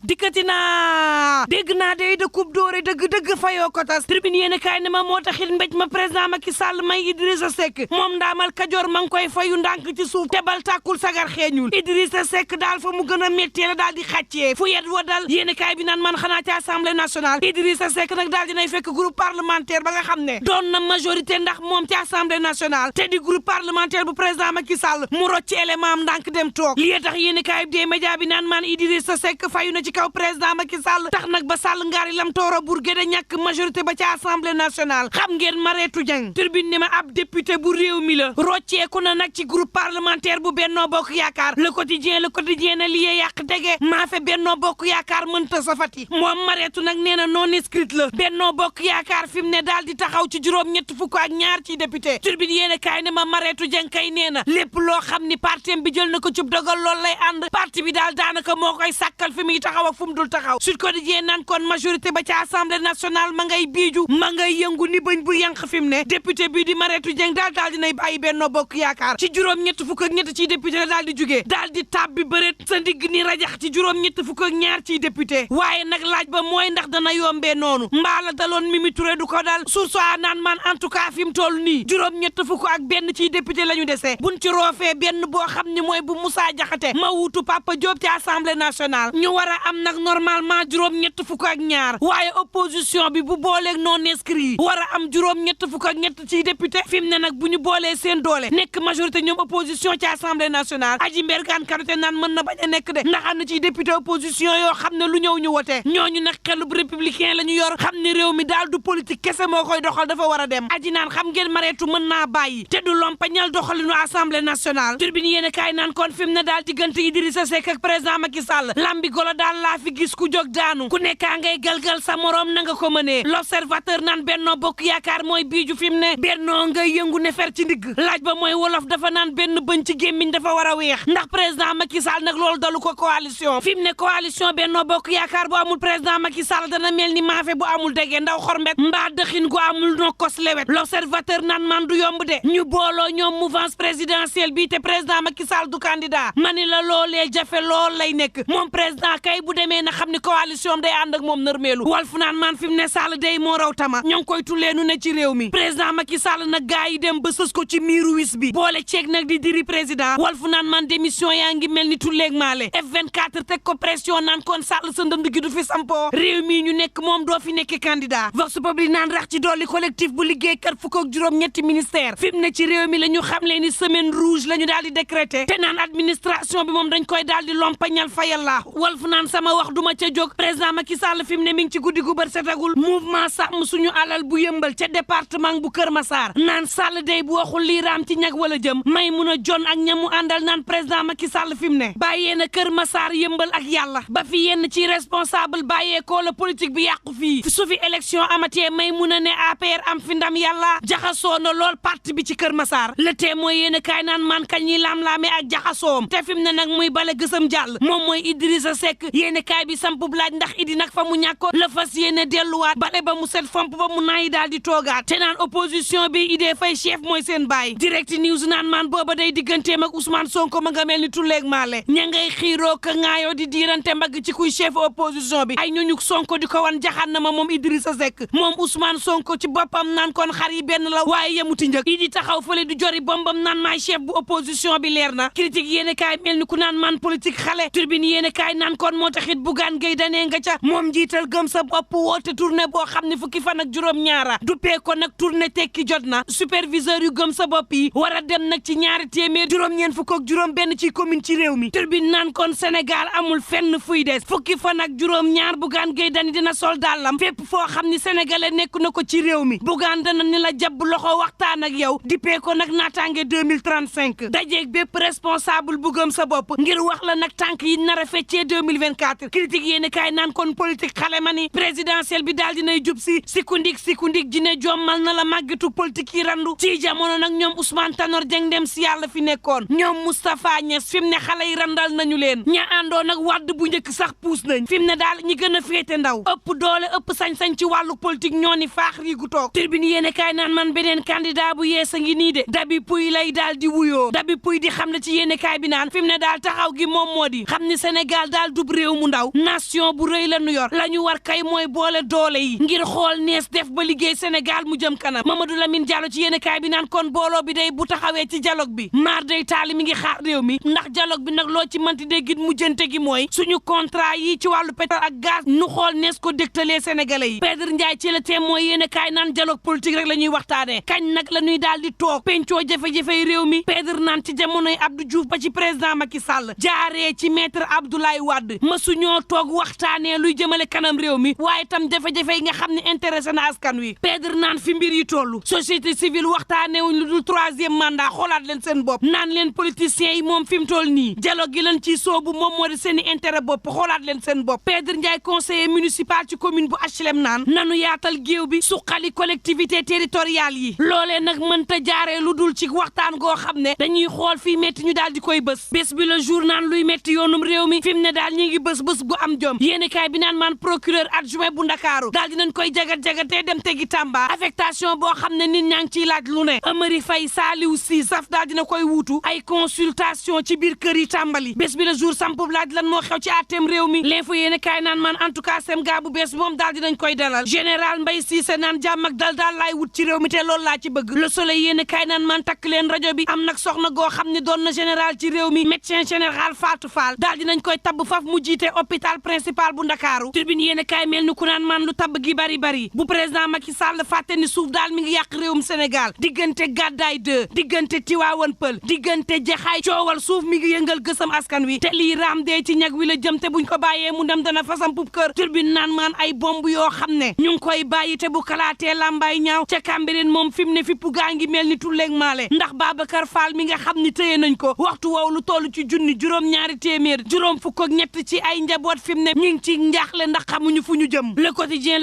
dikkati naa dégg naa day de coupe doore dëgg-dëgg fayoo ko tas tribune yéen kaay ne ma moo taxit mbéj ma président Macky Sall may Idrissa Seck moom ndaamal Kajoor ma ngi koy fayu ndànk ci suuf tebal tàkkul sagar xeeñul Idrissa Seck daal fa mu gën a métti la daal di xàccee fu yet wa dal yéen kaay bi naan man xanaa ci assemblée nationale Idrissa Seck nag daal dinay fekk groupe parlementaire ba nga xam ne doon na majorité ndax moom ci assemblée nationale te di groupe parlementaire bu président Macky Sall mu rocc élément am ndànk dem toog li tax yéen kaay bi dee média bi naan man Idrissa Seck fayu na ci kaw président Macky Sall tax nag ba Sall ngaari lam tooro Bourguédé ñàkk majorité ba ci assemblée nationale xam ngeen Mareetu Dieng turbine ne ma ab député bu réew mi la rocceeku na nag ci groupe parlementaire bu Benno Bokk Yaakaar le quotidien ne liyee yàq tege maa fe Benno Bokk Yaakaar mënta safati moom Mareetu nag nee na non inscrite la Benno Bokk Yaakaar fi mu ne daal di taxaw ci juróom ñett fukk ak ñaar ci député turbine yéen a kaay ne ma Mareetu Dieng kay nee na lépp loo xam ni parti bi jël na ko ci dogal loolu lay ànd parti bi daal daanaka moo koy sàkkal fi muy taxaw ak fu mu dul taxaw Sud Quotidien naan kon majorité ba ci assemblée nationale ma ngay biiju ma ngay yëngu ni bëñ bu yànq fi mu ne député bii di Mareetu Dieng daal dinay bàyyi Benno Bokk Yaakaar ci juróom ñett fukk ak ñett ci député la daal di jugee daal di tàbbi bëreet sa ndigg ni rajax ci juróom ñett fukk ak ñaar ci député waaye nag laaj ba mooy ndax dana yombee noonu mbaala daloon Mimi Touré du ko dal source a naan man en tout cas fi mu toll nii juróom ñett fukk ak benn ci député la ñu desee buñ ci roofee benn boo xam ni mooy bu Moussa Diakhaté ma wuutu Papa Diop ci assemblée nationale ñu war a am nag normalement juróom ñett fukk ak ñaar waaye opposition bi bu booleeg non inscrit war a am juróom ñett fukk ak ñett ci député fi mu ne nag bu ñu boolee seen doole nekk majorité ñoom opposition ci assemblée nationale Aji Mbergane Kanouté naan mën na bañ a nekk de ndax am na ci député opposition yoo xam ne lu ñëw ñu wote ñooñu nag xelub républicain la ñu yor xam ne réew mi daal du politique kese moo koy doxal dafa war a dem aji naan xam ngeen Mareetu mën naa bàyyi te du lompañal doxalinu assemblée nationale turbine yéen a kaay naan kon fi mu ne daal diggante Idrissa Seck ak président Macky Sall lambi golo daal laa fi gis ku jóg daanu ku nekkaa ngay galgal sa morom na nga ko mënee l'observateur naan Benno Bokk Yaakaar mooy biiju fi mu ne bennoo ngay yëngu ne fer ci ndigg laaj ba mooy wolof dafa naan benn bëñ ci gémmiñ dafa war a weex ndax président Macky Sall nag loolu dalu ko coalition fi mu ne coalition Benno Bokk Yaakaar bu amul président Macky Sall dana mel ni maafe bu amul dege ndaw xormbet mbaa dëxin gu amul nokkos lewet l'observateur naan man du yomb de ñu booloo ñoom mouvance présidentielle bi te président Macky Sall du candidat mani la loolee jafe lool lay nekk moom président kay bu demee na xam ni coalition day ànd ak moom nërmeelu Walf naan man fi mu ne Sall day moo raw tama ñoo ngi koy tulleenu ne ci réew mi président Macky Sall nag gaa yi dem ba sës ko ci miiru wis bi boole ceeg nag di diri président Walf naan man démission yaa ngi mel ni tulleeg maale F24 teg ko pression naan kon Sall sa ndënd gi du fi sampoo réew mi ñu nekk moom doo fi nekk candidat Vox Populi naan rax ci dolli collectif bu liggéeykat fukk ak juróom ñetti ministère fi mu ne ci réew mi la ñu xam leen ni semaine rouge la ñu daal di décréter te naan administration bi moom dañ koy daal di lompañal fayal Walf naan sama wax duma ca jóg président Macky Sall fi mu ne mi ngi ci guddi gu bër setagul mouvement sàmm suñu alal bu yëmbal ca département bu Kër Massar naan Sall day bu waxul lii raam ci ñag wala jëm may mun a jon ak ñamu àndal naan président Macky Sall fi mu ne bàyyee na Kër Massar yëmbal ak yàlla ba fi yenn ci responsable bàyyee koo la politique bi yàqu fii su fi élection amatee may mun a ne APR am fi ndam yàlla jaxasoo na lool parti bi ci Kër Massar le témoin yéen a kaay naan man kañ ñi laam-laamee ak jaxasoom te fi mu ne nag muy bale gësam jàll moom mooy Idrissa Seck yéen a kaay bi sampub laaj ndax Idi nag fa mu ñàkkoon la fas yéene delluwaat bale ba mu set fomp ba mu naayi daal di toogaat te naan opposition bi idée fay chef mooy seen baay direct news naan man booba day digganteem ak Ousmane Sonko ma nga mel ni tulleeg maale ña ngay xiiroo ka ngaayoo di diirante mbagg ci kuy chef opposition bi ay ñooñu Sonko di ko wan jaxan na ma moom Idrissa Seck moom Ousmane Sonko ci boppam naan kon xar yi benn la waaye yemuti njëkk Idi taxaw fële di jori bombam naan maay chef bu opposition bi leer na critique yéene kaay mel ni ku naan man politique xale turbine yéene kaay naan kon moo taxit Bougane Gueye Dany nga ca moom jiital gëm sa bopp woote tournée boo xam ne fukki fan ak juróom ñaara duppee ko nag tournée tekki jot na superviseur yu gëm sa bopp yi war a dem nag ci ñaari téeméer juróom-ñeent fukk ak juróom benn ci commune ci réew mi turbine naan kon Sénégal amul fenn fuy des fukki fan ak juróom ñaar Bougane Gueye Dany dina sol dàllam fépp foo xam ni sénégalais nekk na ko ci réew mi Bougane dana ni la jàpp loxo waxtaan ak yow dippee ko nag naataange 2035 dajeeg bépp responsable bu gëm sa bopp ngir wax la nag tànk yi nar a feccee 2024 critique yéeni kaay naan kon politique xale ma ni présidentielle bi daal dinay jub si sikundik ji ne jommal na la màggetu politique yi randu ci jamono nag ñoom Ousmane Tanor Dieng dem si yàlla fi nekkoon ñoom Moustapha Niass fi mu ne xale yi randal nañu leen ña àndoon nag wàdd bu njëkk sax puus nañ fi mu ne daal ñi gën a féete ndaw ëpp doole ëpp sañ-sañ ci wàllu politique ñoo ni faax riigu toog tribune yéene kaay naan man beneen candidat bu yees a ngi nii de Dabi Puy lay daal di wuyoo Dabi Puy di xam ne ci yéene kaay bi naan fi mu ne daal taxaw gi moom moo di xam ni Sénégal daal dub réew réew mu ndaw nation bu rëy la nu yor la ñu war kay mooy boole doole yi ngir xool nees def ba liggéey Sénégal mu jëm kanam Mamadou Lamine Diallo ci yéen kaay bi naan kon booloo bi day bu taxawee ci dialogue bi maar day taali mi ngi xaar réew mi ndax dialogue bi nag loo ci mënti déggit mu jënte gi mooy suñu contrat yi ci wàllu pétrole ak gaz nu xool nees ko dégtalee sénégalais yi Pedre Ndiaye ci la teem mooy yéen kaay naan dialogue politique rek la ñuy waxtaanee kañ nag la ñuy daal di toog pencoo jafe-jafey réew mi Pedre naan ci jamonoy Abdou Diouf ba ci président Macky Sall jaaree ci maître Abdoulaye Wade mësuñoo toog waxtaanee luy jëmale kanam réew mi waaye tam jafe-jafe yi nga xam ne intéressé na askan wi Pedre naan fi mbir yi toll société civile waxtaanee wuñ lu dul troisième mandat xoolaat leen seen bopp naan leen politiciens yi moom fi mu toll nii dialogue gi leen ciy soobu moom moo di seen i intérêt bopp xoolaat leen seen bopp Pedre Ndiaye conseiller municipal ci commune bu HLM naan nanu yaatal géew bi suqali collectivité territoriale yi loolee nag mënta jaaree lu dul ci waxtaan goo xam ne dañuy xool fii métti ñu daal di koy bés bi le jour naan luy métti yoonum réew mi fi mu ne daal ñi ngi bés gu am jom yéeni kaay bi naan maan procureur adjoint bu Ndakaaru daal dinañ koy jagat-jagatee dem tegi Tamba affectation boo xam ne nit ñaa ngi ciy laaj lu ne Amary Faye Saliou Sy saf daal dina koy wuutu ay consultation ci biir kër yi tàmbali bés bi le jour sampub laaj lan moo xew ci àtteem réew mi l'info yéeni kaay naan maan en tout cas sem gaa bu bees moom daal dinañ koy dalal général Mbaye Cissé naan jàmm ak dal daal laay wut ci réew mi te loolu laa ci bëgg le soleil yéeni kaay naan maan takk leen rajo bi am nag soxna goo xam ne doon na général ci réew mi médecin général Fatou Fall daal dinañ koy tabb faf mu jiite hôpital principal bu Ndakaaru tribune yéeni kaay mel ni ku naan maan lu tabb gi bari bu président Macky Sall fàtte ni suuf daal mi ngi yàq réewum Sénégal diggante Gàddaay 2 diggante Tiwaawan Pël diggante Jaxaay coowal suuf mi ngi yëngal gësam askan wi te lii raam dee ci ñag wi la jëm te buñ ko bàyyee mu dem dana fasam pub kër tribune naan maan ay bomb yoo xam ne ñu ngi koy bàyyi te bu kalaatee lambay ñaaw ca Cambérène moom fi mu ne fippu gaa ngi mel ni tulleeg maale ndax Babacar Fall mi nga xam ni tëye nañ ko waxtu woow lu toll ci junni juróom-ñaari téeméer juróom fukk ak ñett ci ay njaboot fi mu ne ñu ngi ci njaaxle ndax xamuñu fu ñu jëm le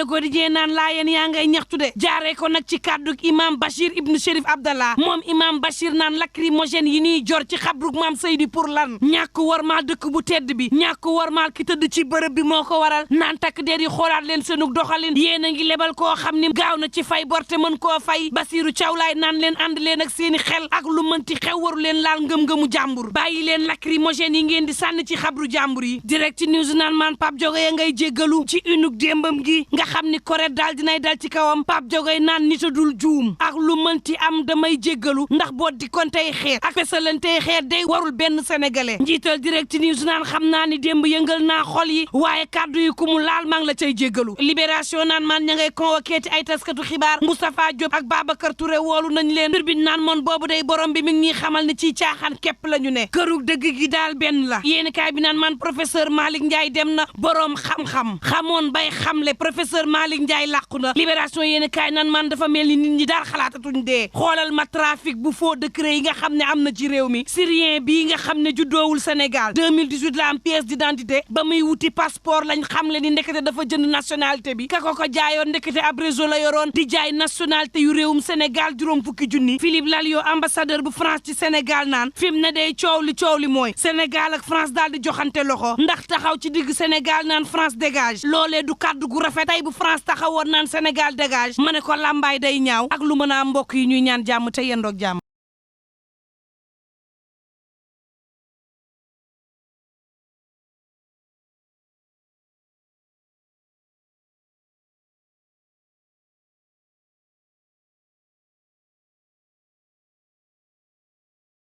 quotidien naan laayeen yaa ngay ñaxtu de jaaree ko nag ci kàdduk imam Bachir ibnu Chérif Abdallah moom imam Bachir naan lacrymogène yi nii jor ci xabruk maam Seydi pour lan ñàkk warmaal dëkk bu tedd bi ñàkk warmaal ki tëdd ci bërëb bi moo ko waral naan takk der yi xoolaat leen seenug doxalin yéen a ngi lebal koo xam ni gaaw na ci fay borte mën koo fay Basiru Cawlaay naan leen ànd leen ak seeni xel ak lu mënti xew waru leen laal ngëm-ngëmu jàmbur bàyyi leen lacrymogène yi ngeen di sànni ci xabru jàmbur yi direct news naan maan Pape Jogoye ngay jéggalu ci unuk démbam gi nga xam ni koret daal dinay dal ci kawam Pape Jogoye naan nitadul juum ak lu mënti am damay jéggalu ndax boo di kontey xeet ak fesalantey xeet day warul benn sénégalais njiital direct news naan xam naa ni démb yëngal naa xol yi waaye kàddu yi ku mu laal maa ngi la cay jéggalu libération naan maan ña ngay convoqué ci ay taskatu xibaar Moustapha Diop ak Babacar Touré woolu nañ leen turbine naan moon boobu day borom bi mi ngi ñuy xamal ni ci caaxaan képp la ñu ne kërug dëgg gi daal benn la yéeni kaay bi naan man professeur Malick Ndiaye dem na borom xam-xam xamoon bay xamle professeur Malick Ndiaye làqu na libération yéeni kaay naan man dafa mel ni nit ñi daal xalaatatuñ dee xoolal ma trafic bu faux décret yi nga xam ne am na ci réew mi syrien bii nga xam ne juddoowul Sénégal 2018 la am pièce d'identité ba muy wuti passeport lañ xamle ni ndekete dafa jënd nationalité bi ka ko jaayoon ndekete ab réseau la yoroon di jaay nationalité yu réewum Sénégal juróom fukki junni Philippe Lalliot ambassadeur bu France ci Sénégal naan fi mu ne day coow li mooy Sénégal ak France daal di joxante loxo ndax taxaw ci digg Sénégal naan France dégage loolee du kàddu gu rafet tey bu France taxawoon naan Sénégal dégage ma ne ko làmbaay day ñaaw ak lu mën a mbokk yi ñuy ñaan jàmm te yendoog jàmm